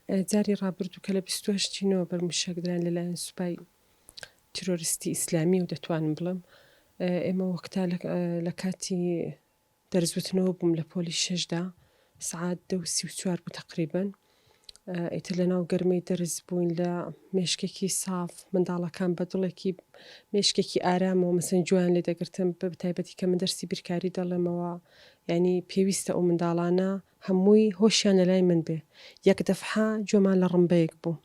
جاری ڕابردوو کە لە 28 ی نۆ بەر موشەک دران لەلایەن سوپای تیرۆریستی ئیسلامی و دەتوانم بڵێم ئێمە وەکتا لە کاتی دەرس وتنەوە بووم لە پۆلی شەشدا سەعات دە و 34 بوو تەقریبەن ئیتر لەناو گەرمەی دەرس بووین لە مێشکێکی ساف منداڵەکان بە دڵێکی مێشکێکی ئارامەوە مەسەن گوێیان لێ دەگرتم بە تایبەتی کە من دەرسی بیرکاری دەڵێمەوە یانی پێویستە ئەو منداڵانە هەمووی هۆشیان لەلای من بێ یەک دەفحە گوێمان لە ڕمبەیەک بوو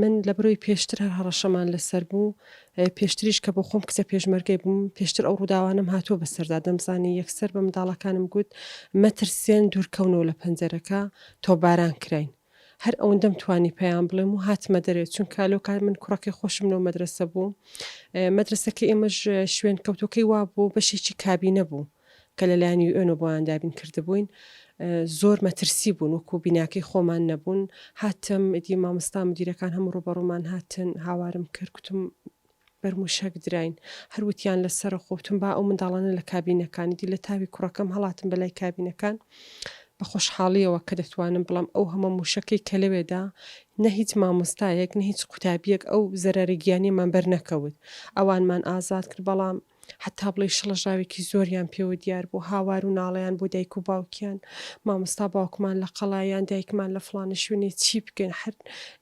من لەبەرئەوەی پێشتر هەر هەڕەشەمان لەسەر بوو پێشتریش کە بۆ خۆم کچە پێشمەرگەی بووم پێشتر ئەو ڕووداوانەم هاتووە بەسەردا دەمزانی یەکسەر بە منداڵەکانم گوت مەترسێن دوورکەونەوە لە پەنجەرەکە تۆپباران کراین هەر ئەوەندەم توانی پێیان بڵێم و هاتمە دەرێ چونکە لەو کات من کوڕەکەی خۆشم لەو مەدرەسە بوو مەدرەسەکەی ئێمەش شوێن کەوتوەکەی وابوو بەشێکی کابینە بوو کە لەلایەن یوئێنەوە بۆیان دابین کردبووین زۆر مەترسی بوون وەکو بیناکەی خۆمان نەبوون هاتم ئیدی مامۆستا مدیرەکان هەموو ڕووبەڕوومان هاتن هاوارم کرد گوتم بەر موشەک دراین هەر وتیان لەسەرەخۆ وتم با ئەو منداڵانە لە کابینەکان ئیدی لە تاوی کوڕەکەم هەڵاتم بەلای کابینەکان بە خۆشحاڵیەوە کە دەتوانم بڵێم ئەو هەمە موشەکەی کە لەوێدا نە هیچ مامۆستایەک نە هیچ قوتابیەک ئەو زەرەرە گیانیەمان بەر نەکەوت ئەوانمان ئازاد کرد بەڵام هەتا بڵێی شڵەژاوێکی زۆریان پێوە دیار بوو، هاوار و ناڵەیان بۆ دایک و باوکیان، مامۆستا باوکمان لە قەڵا یان دایکمان لە فڵانە شوێنێ چی بکەین، هەر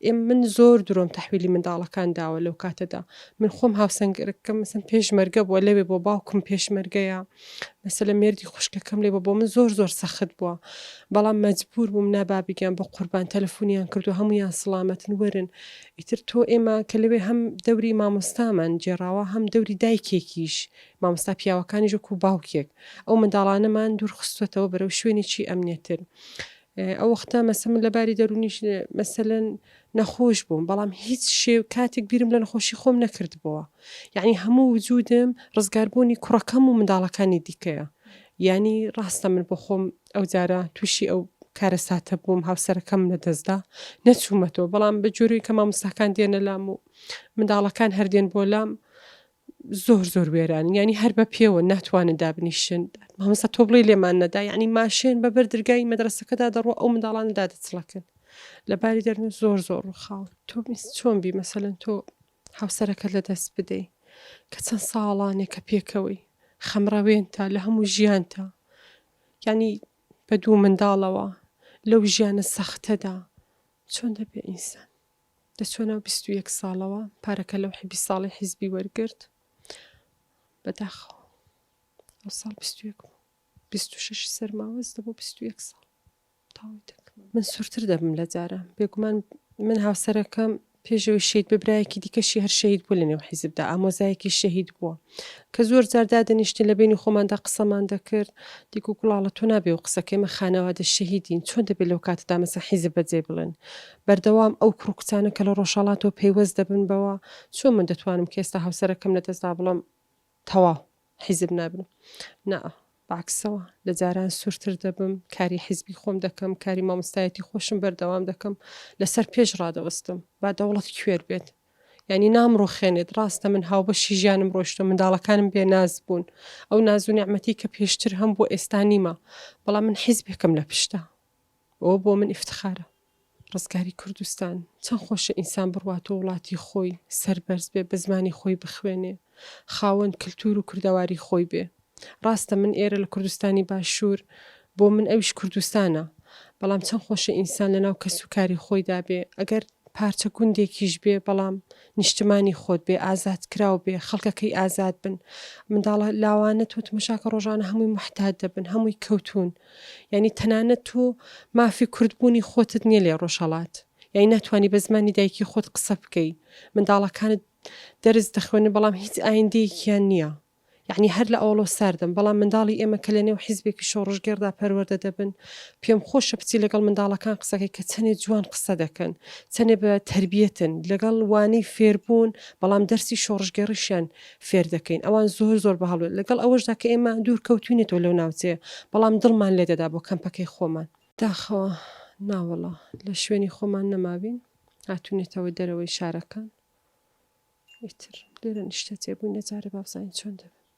ئێ من زۆر درۆم تەحویلی منداڵەکان داوە لەو کاتەدا، من خۆم هاوسەنگەرەکەم مەسەن پێشمەرگە بووە لەوێ بووە، باوکم پێشمەرگەیە، مەسەلەن مێردی خوشکەکەم لێ بووە، بۆ من زۆر زۆر سەخت بووە، بەڵام مەجبوور بووم نا بابی گیان بە قوربان تەلەفونیان کردووە هەموویان سڵامەتن وەرن، ئیتر تۆ ئێمە کە لەوێ هەم دەوری مامۆستامان گێڕاوە هەم دەوری دایکێکیش، مامۆستا پیاوەکانیش وەکوو باوکێک ئەو منداڵانەمان دوور خستووەتەوە بەرەو شوێنێکی ئەمنیتر. ئەو وەختە مەسە من لە باری دەروونیش مەسەلەن نەخۆش بووم بەڵام هیچ شێ کاتێک بیرم لە نەخۆشی خۆم نەکردبۆوە. یەعنی هەموو وجوودم ڕزگاربوونی کوڕەکەم و منداڵەکانی دیکەیە. یانی ڕاستە من بۆ خۆم ئەو جارە تووشی ئەو کارەساتە بووم هاوسەرەکەم لە دەستدا نەچوومەتەوە بەڵام بە جۆرێک کە مامۆستاکان دێنە لام و منداڵەکان هەر دێن بۆ لام زۆر زۆر وێران یانی هەر بە پێوە ناتوانن دابنیشن مامۆستا تۆ بڵێ لێمان نەدا یانی ماشێن بە بەر درگای مەدرەسەکەدا دەڕۆ ئەو منداڵانە دادەچڵەکن لە باری دەرون زۆر زۆر ڕووخاون تۆ چۆن بی مەسەلەن تۆ هاوسەرەکەت لە دەست بدەی کە چەند ساڵانێکە پێکەوەی خەمڕەوێنتە لە هەموو ژیانتە یانی بە دوو منداڵەوە لەو ژیانە سەختەدا چۆن دەبێ ئینسان دەچوە ناو 21 ساڵەوە پارەکە لەوحی 20 ساڵی حیزبی وەرگرت بەداخەوە ئەو ساڵ 21 بوو 26 سەرماوەز دەبوو 21 ساڵ تەواوی دەکەم. من سوورتر دەبم لە جاران. بێگومان من هاوسەرەکەم پێش ئەوەی شەهید بێ برایەکی دیکەشی هەر شەهید بووە لە نێو حیزبدا، ئامۆزایەکی شەهید بووە. کە زۆر جار دادەنیشتین لە بەینی خۆماندا قسەمان دەکرد، دیکو گوڵاڵە تۆ نابێ ئەو قسە کەی، ئێمە خانەوادە شەهیدین، چۆن دەبێ لەو کاتەدا مەسەن حیزب بەجێ بڵێن؟ بەردەوام ئەو کوڕ و کچانە کە لە ڕۆژهەڵاتەوە پەیوەست دەبن بەوە، چۆن من دەتوانم کە ئێستا هاوسەرەکەم لە دەست دا بڵێم تەواو حیزب نابن؟ نا بە عەکسەوە لە جاران سوورتر دەبم، کاری حیزبی خۆم دەکەم، کاری مامۆستایەتی خۆشم بەردەوام دەکەم، لەسەر پێش ڕادەوەستم، با دەوڵەت کوێر بێت یانی نامڕوخێنێت، ڕاستە من هاوبەشی ژیانم ڕۆیشتووە، منداڵەکانم بێ ناز بوون، ئەو ناز و نیعمەتەی کە پێشتر هەمبوو ئێستا نیمە، بەڵام من حیزبێکم لە پشتە. ئەوە بۆ من ئیفتخارە. ڕزگاری کوردستان. چەند خۆشە ئینسان بڕواتەوە وڵاتی خۆی، سەربەرز بێ، بە زمانی خۆی بخوێنێ، خاوەن کلتور و کوردەواری خۆی بێ. ڕاستە من ئێرە لە کوردستانی باشوور، بۆ من ئەویش کوردستانە، بەڵام چەند خۆشە ئینسان لە ناو کەس و کاری خۆیدا بێ، ئەگەر پارچە گوندێکیش بێ بەڵام نیشتمانی خۆت بێ، ئازادکراو بێ، خەڵکەکەی ئازاد بن. منداڵە لاوانە تۆ تمەشاکە ڕۆژانە هەمووی موحتاد دەبن، هەمووی کەوتوون. یانی تەنانەت تۆ مافی کوردبوونی خۆتت نییە لە ڕۆژهەڵات. یانی ناتوانی بە زمانی دایکی خۆت قسە بکەی. منداڵەکانت دەرس دەخوێنن بەڵام هیچ ئایندەیەکیان نییە. یەعنی هەر لە ئەوەڵەوە ساردم، بەڵام منداڵی ئێمە کە لەنێو حیزبێکی شۆڕشگێڕدا پەروەردە دەبن، پێم خۆشە بچی لەگەڵ منداڵەکان قسەکەی کە چەنێ جوان قسە دەکەن، چەنێ بە تەربیەتن، لەگەڵ وانەی فێربوون، بەڵام دەرسی شۆڕشگێڕیشیان فێر دەکەین، ئەوان زۆر زۆر بە هەڵوێ، لەگەڵ ئەوەشدا کە ئێمە دوور کەوتوینەتەوە لەو ناوچەیە، بەڵام دڵمان لێ دەدا بۆ کەمپەکەی خۆمان. داخەوە ناوەڵا لە شوێنی خۆمان نەماوین، هاتوینەتەوە دەرەوەی شارەکان. ئیتر لێرە نیشتەجێ بووین لە جارێ با بزانین چۆن دەبێ.